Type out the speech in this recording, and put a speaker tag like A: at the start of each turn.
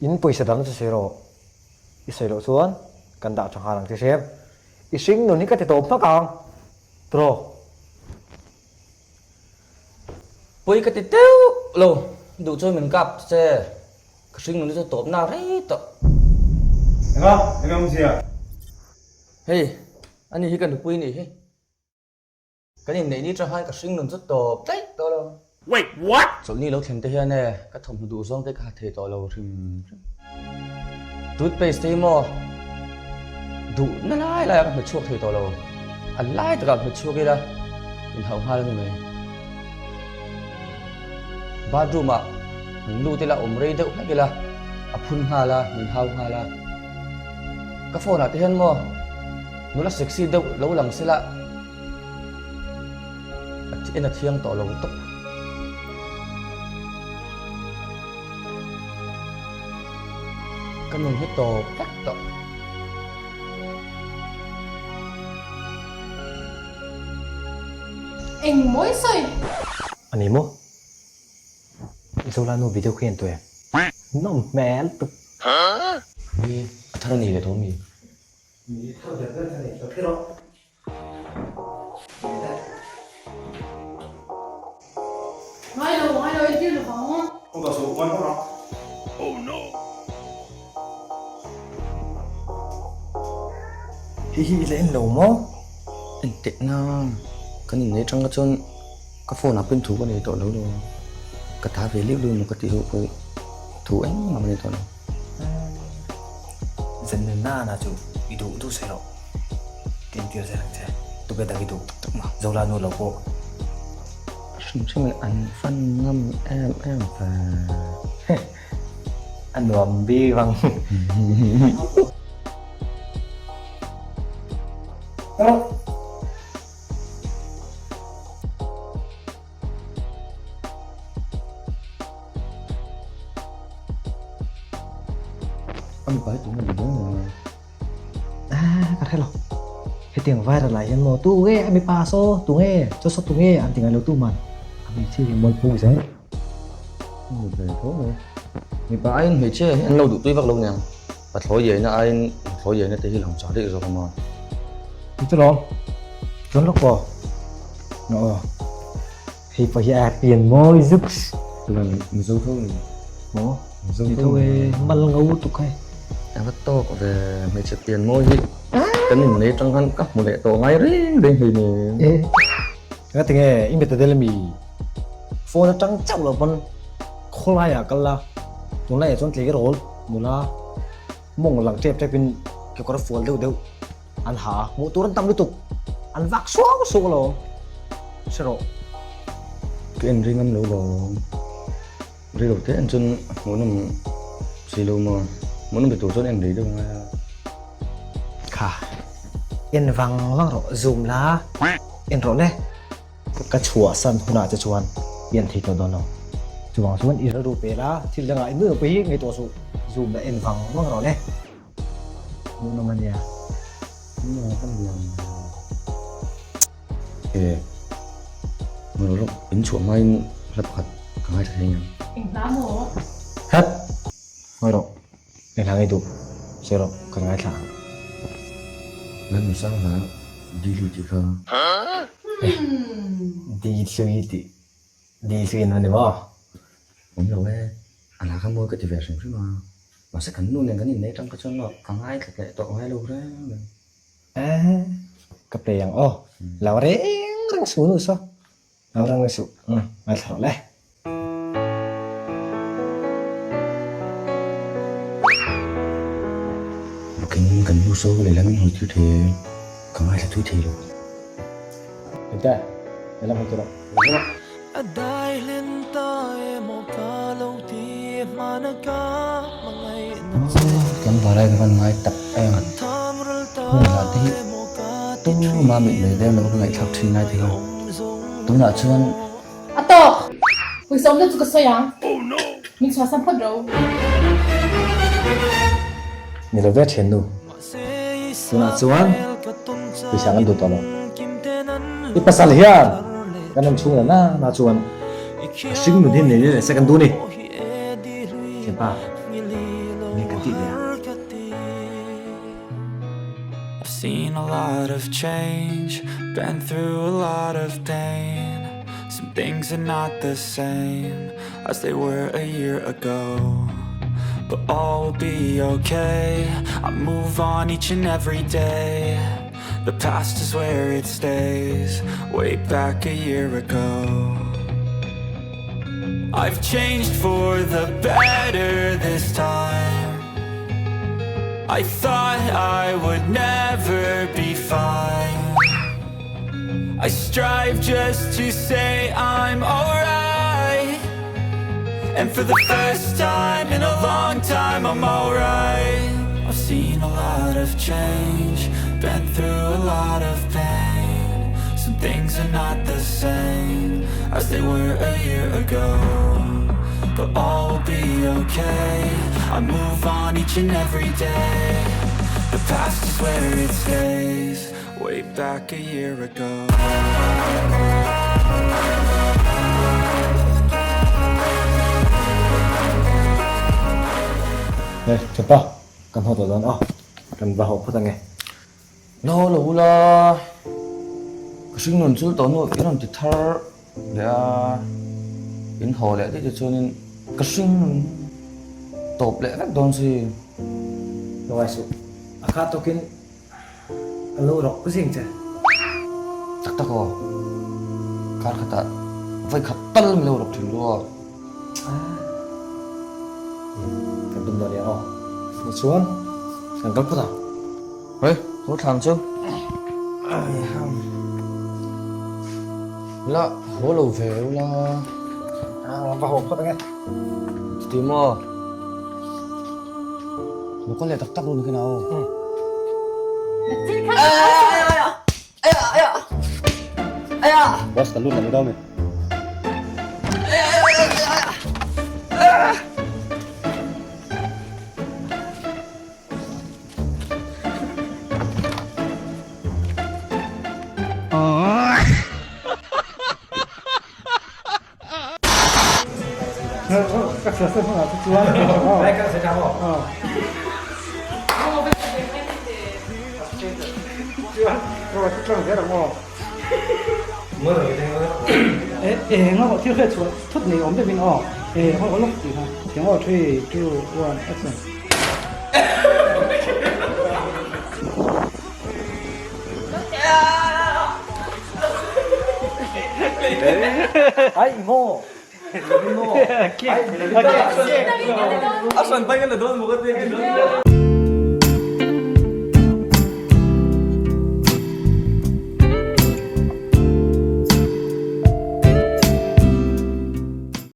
A: In pawisa dang chu sawi rawh. I sawi loh chuan kan dah tha nghal ang che hrem. I hring nun hi ka ti tawp hmak ang. Tiraw?
B: Pawi ka ti teuh lo. Duh chuan min kap che. Ka hring nun hi chu tawp na rei tawh.
C: Enga? Eng awmzia?
B: Hei, ani hi ka nupui nih hi. Kan inneih ni tang khan ka hring nun chu tawp daih tawh lo.
D: Wait what?
B: Chawlhni lo thlen te hian e ka thawmhnaw duh zawng te ka ha thei tawh lo hrim hrim. Toothpaste te hi maw duh na lai lai ah ka hmet chhuak thei tawh lo. A lai takah hmet chhuak ila inhauh nghal a ni mai. Bathroom ah min lut ila awm rei deuh hlek ila a phun nghal a, min hau nghal a. Ka phone ah te hian maw nula sexy deuh lo lang sela en a thiang tawh lo tawp. Ka nun hi tawp vek tawh.
E: Eng mawi sawi?
A: A ni maw? Zola nu video khi en tawh em? Nawm hmel tuk.
B: Hi a thar a ni leh tawh mi?
A: Ni thar ber ber ka nei tawh thei rawh.
E: Ngai lo, ngai lo, entir lo vang.
C: Kawng ta suh, ngai phawt rawh.
D: Oh no!
A: Hei hi i la en lo maw?
B: En teh na, kan inneih atang kha chuan ka phone ah pawhin thu ka nei tawh lo lo. Ka ta ve liu liu maw ka tih ho pawh thu engmah ka nei tawh lo.
A: Zenna nana chu i duh duh sawi loh ka intir zel ang che. Tuke dang i duh tak mah Zola nu lo pawh.
B: Hrim hrim in an fan ngam em em ve.
A: A nuam bik ang.
B: A mipa hi tunge ni dawn lo a.
A: Ah, ka hre lo. Hetiang viral ah hian maw tu nge a mipa saw tu nge chaw saw tu nge an ti ngai lo tu man. A hmeichhia hi mualpho zel.
B: Ni ve tho mai. Mipa aiin hmeichhia hi an lo duh tui vak lo niang. Pathlawi iaina aiin pathlawi iaina te hi lang chak daih zawk a maw.
A: Ni chu lawm. Chuan lawk aw. Aw. Hei pawh hi a pian mawi zuks.
B: Chuan Mizo tho ni.
A: Maw?
B: Mizo
A: tho e mal ngo tuk hai.
B: A va tawk ve hmeichhe pian mawi hi kan innei atang khan ka hmu leh tawh ngai reng reng hei ni.
A: E nga tinge i meta del ami phone atang chauh lo pawn khawlai ah kal la tunlai ah chuan tlei rawl nula mawng lang tep tep in kekawr fual deuh deuh An ha a, hmuh tur an tam lutuk. An vak suau suau alawm. Hre rawh.
B: Ka en ring am lo lawm. Rei lo te en chuan hmuhnawm si lo maw. Hmuhnawm ti tur chuan en rei deuh a ngai a.
A: Kha. En vang vang rawh, zoom la, en rawh le. Ka chhuahsan hunah che chuan i en thei tawh dawn lo. Chuvang chuan i rilru pe la, thil dangah i nui pawh hi ngaihtuah suh. Zoom la en vang vang rawh le. Hmuhnawm a nia.
B: Hmuhnawm ka ni ang. E Hmuh lawk in chhuah hmain hla pakhat ka ngaithla thei ang.
E: Eng hla maw?
A: Hat! Ngawi rawh. Eng hla ngei duh? Sawi rawh, ka ngaithla ang.
B: Lalnusang hla Di Hlui tih kha.
A: Di Hlui tih Di Hlui an ni maw?
B: Awm lo e, a hla kha mawi ka ti ve hrim hrim a. Mahse kan nu nen kan inneih atang kha chuan maw ka ngaithla leh tawh ngai lo reng reng.
A: Eh, ka play ang aw. Lo reng reng suh nu saw. Lo reng reng suh. Umm, ngaithla rawh le.
B: Bukin kan nu saw lehlam in hawi tir thei e, ka ngaithla thui thei lo.
A: Ente, lehlam hawi tir rawh.
B: Tlangval ai ka van ngai tak em hmun lah te hi tuma mit mai veng lo ka ngaihthlak thin lai te hian tunah chuan
E: A tawk! Pawisa awmna chu ka sawi ang. Min chhuahsan phawt ro.
A: Ni lo ve thiannu. Tunah chuan pawisa kan duh tawh lo. I pasal hian kan awm chhung la na na chuan a hring nun hi nei leh se kan duh ni. Thianpa. Nge kan tih leh a?
F: I've seen a lot of change, been through a lot of pain. Some things are not the same as they were a year ago. But all will be okay. I move on each and every day. The past is where it stays, way back a year ago. I've changed for the better this time. I thought I would never be fine. I strive just to say I'm alright. And for the first time in a long time, I'm alright. I've seen a lot of change, been through a lot of pain. Some things are not the same as they were a year ago. But all will be okay. I move on each and every day. The past is where it stays, way back a year ago.
A: Hey, Thianpa, kan haw tawh dawn a, kan va haw phawt ange.
B: La haw lo ula, ka hring nun chul tawh hnu i rawn ti thar leh a, in haw leh daih te chuanin ka hring nun tawp leh vek dawn si.
A: Lo ngaisuh, a kha tawkin Ka lo rawk zing che.
B: Tak tak aw. Kar khatah vawi khat tal min lo rawk thin lu aw.
A: Kan tum dawn nia aw. Ni chuan kan kal phawt ang.
B: Hei, haw thlang chu. La haw lo ve ula.
A: Va haw phawt ang e.
B: Chuti maw? Lo kal leh tak tak run khin a aw.
C: Boss kan lut lam i dawn mi.
A: Ai maw!
B: A hran pain ka la dawn maw ka ti.